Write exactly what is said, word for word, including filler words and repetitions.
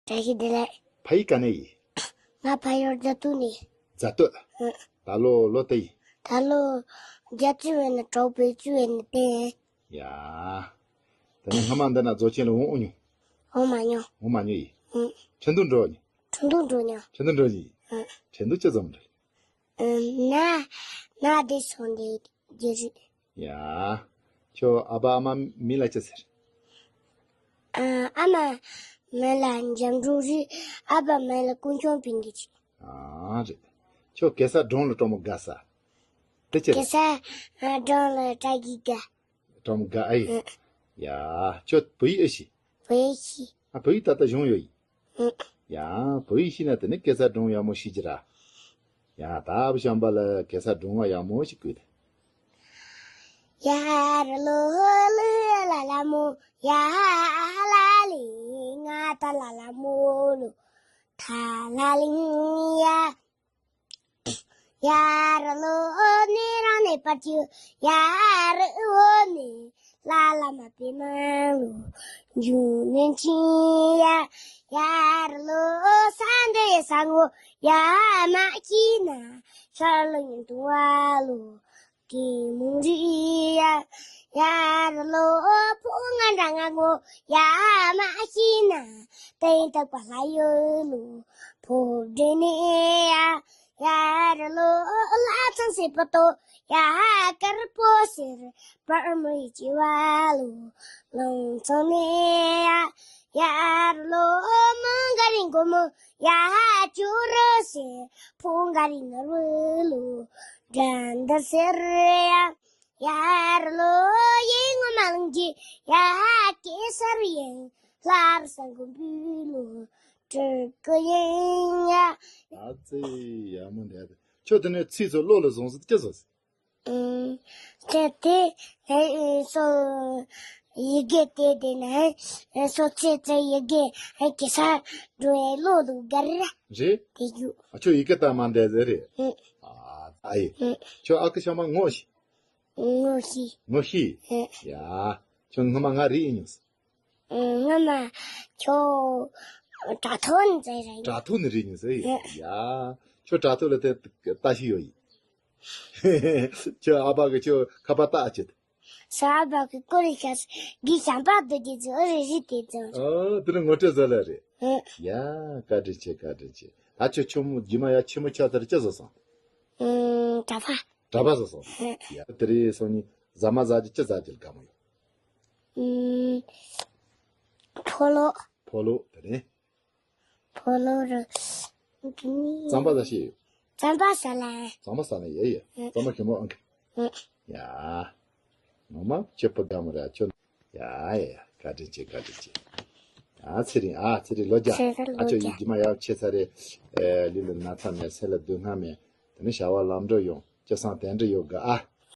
བཀྲ་ཤིས་བདེ་ལེགས། ཕ་ཡུལ་ག་ནས་ཡིན། ང་ཕ་ཡུལ་རྫ་སྟོད་ནས། རྫ་སྟོད། ཨ། ད་ལོ་ལོ་དུ་ཡིན། ད་ལོ་བརྒྱད་ཅུ་བས་ན་དྲུག་བརྒྱད་ཅུ་བས་ན་བདུན། ཡ། ད་ནི་སྔ་མ་འདི་ན་རྫོགས་ཆེན་ལ་འོང་འོང་མྱོང་། འོང་མ་མྱོང་། འོང་མ་མྱོང་ཡིན། ཨ། ཁྲིན་ཏུ་འགྲོ་མྱོང་། ཁྲིན་ཏུ་འགྲོ་མྱོང་། ཁྲིན་ཏུ་འགྲོ་མྱོང་ཡིན། ཨ། ཁྲིན་ཏུ་ཅི་ཙམ་འགྲོ། ཨ། ན་ན་དེ་སོང་དེ་རྒྱུ་རེད། ཡ། ཁྱོད་ཨ་ཕ་ཨ་མ་མིང་ལ་ཅི་ཟེར། ཨ། ཨ་མ་མིང་ལ་འཇམ་སྒྲོན་རེད། ཨ་ཕ་མིང་ལ་ཀུན་སྐྱོང་པིན་གི་རེད། ཨ་རེད། ཁྱོད་གེ་སར་སྒྲུང་ལ་སྤྲང་མོ་དགའ་ས། དེ་ཅི་རེད། གེ་སར་སྒྲུང་ལ་སྤྲང་གི་དགའ། སྤྲང་མོ་དགའ་ཨེ་ཡིན། ཨ། ཡ། ཁྱོད་བོད་ཡིག་ཨེ་ཤེས། བོད་ཡིག་ཤེས། ཨ། བོད་ཡིག་ད་ལྟ་སྦྱོང་ཡོད་ཡིན། ཨ། ཡ། བོད་ཡིག་ཤེས་ན་དེ་ནི་གེ་སར་སྒྲུང་ཡག་མོ་ཤེས་ཀྱི་ར། ཡ། ད་ཨ་བུ་བྱམས་པ་ལ་གེ་སར་སྒྲུང་བ་ཡག་མོ་ཞིག་བསྐུལ་ཏེ། ཡ་ར་ལོ་ལི་ལ་ལ་མོ་ཡ་ལ་ལི་ང་ད་ལ་ལ་མོ་ལོ་ཐ་ལ་ལི་ཡ། ཡ་ར་ལོ་ནི་རང་ནི་པར་ཅུ་ཡ་རི་འོ་ནི་ལ་ལ་མ་པི་མ་ལོ་འཇུ་ནན་ཅི་ཡ། ཡ་ར་ལོ་ས་འདི་ས་ངོ་ཡ་མ་ཅི་ན་ཤར་ལ་ཡིན་དུ་བ་ལོ་ཀི་མུ་རི་ཡ། ཡ་ར་ལོ་ཕོ་ང་འདྲ་ང་ངོ་ཡ་མ་ཤི་ན་ཏན་ཏག་པ་ལ་ཡོད་ལོ་ཕོ་བྲེ་ནི་ཡ། ཡ་ར་ལོ་ལ་ཚང་སེ་པ་ཏོ་ཡ་ཀར་པོ་སེར་པར་མོ་ཡི་ཅི་བ་ལོ་ལོང་ཚང་ནི་ཡ། ཡ་ར་ལོ་མོ་འགའ་རིང་གོ་མོ་ཡ་ཅུ་རོ་སེ་ཕོ་འགའ་རིང་ནོར་བུ་ལོ་དྲན་ད་སེར་ཡ། ཡར་ལོ་ཡིན་ངོ་མ་ལང་གི་ཡ་ཧ་ཀེ་སར་ཡིན་ལྷར་སང་གོ་བུ་ལོ་དྲུག་གི་ཡིན་ཡ། ཨ་ཙི་ཡ་མོ་འདྲ་དེ། ཁྱོད་དེ་ནས་ཚིག་ཚོ་བློ་ལ་བཟུང་ཟིག་ཅི་བཟོ་ཟིག་ཨུམ། ཁྱོད་དེ་ཨེ་སོ་ཡི་གེ་དེ་དེ་ནས་ཨེ་སོ་ཚེ་ཚེ་ཡི་གེ་ཨེ་ཀེ་སར་འགྲོ་ཨེ་བློ་ལུ་གར་རེད། དེ་ཡུ། ཨ་ཁྱོད་ཡི་གེ་ལྟ་མ་འདས་ཟེར་རེད། ཨུམ། ཨ་ཨ་ཡེ། ཨུམ། ཁྱོད་ཨ་ཁུ་ཤ་མ་ངོ་ཤི། ངོ་ཤེས། ངོ་ཤེས། ཨེ། ཡ། ཁྱོད་སྔ་མ་ང་རིག་ཡིན་མྱོང་། ཨེ། སྔ་མ་ཁྱོད་དྲ་ཐོག་ནས་རེད། དྲ་ཐོག་ནས་རིག་ཡིན་ཟེར་ཡ། ཨེ། ཁྱོད་དྲ་ཐོག་ལ་དེ་ལྟ་ཤི་ཡོད་ཡིན། ཁྱོད་ཨ་ཕ་གི་ཁྱོད་ཁ་པར་ལྟ་ཨ་ཅེ། ས་ཨ་ཕ་གི་ཀོ་རི་ཤ་སི་གི་ཤམ་པ་དུ་གི་ཚོ་རེ་རེ་དེ་ཚོ། ཨ་དེ་ནི་ངོ་སྤྲོད་བཟོ་ལ་རེད། ཨེ། ཡ། བཀའ་དྲིན་ཆེ་བཀའ་དྲིན་ཆེ། ད་ཁྱོད་ཆུང་མོ་རྗེས་མ་ཡ་ཆེན་མོ་ཆགས་ཚར་ཅི་བཟོ་སོང་། ཨེ། གྲྭ་པ། གྲྭ་པ་བཟོ་སོང་། ཡ། དེ་རིང་སང་ཉིན་ཟ་མ་ཟ་རྒྱུ་ཅི་ཟ་རྒྱུ་ལ་དགའ་མོ་ཡོད། ཨུམ། ཕོ་ལོ། ཕོ་ལོ་དེ་རིང་། ཕོ་ལོ་རུ། རྩམ་པ་ཟ་ཤེས་ཡོད། རྩམ་པ་ཟ་ལ། རྩམ་པ་ཟ་ལ་ཡ་ཡ། རྩམ་པ་ཞིམ་མོ་ཨང་གི། ཡ། ངོ་མ་ཁྱེད་པོ་དགའ་མོ་ར་ཁྱོད། ཡ་ཡ་ཡ། བཀའ་དྲིན་ཆེ་བཀའ་དྲིན་ཆེ། ཡ་ཚེ་རིང་ཨ་ཚེ་རིང་ལོ་བརྒྱ། ཚེ་རིང་ཨ་ལོ་ཁྱོད་ཡིན་བརྒྱ། རྗེས་མ་ཡག་ཆེ་ཚ་རེད། ཨེ་ལུས་ལ་ན་ཚ་མེད་སེམས་ལ་སྡུག་བསྔལ་མེད། དེ་ནས་བྱ་བ་ལམ་འགྲོ་ཡོང་སྤྱི་བསང་དེ་འདྲ་ཡོད་དགའ་ཨ།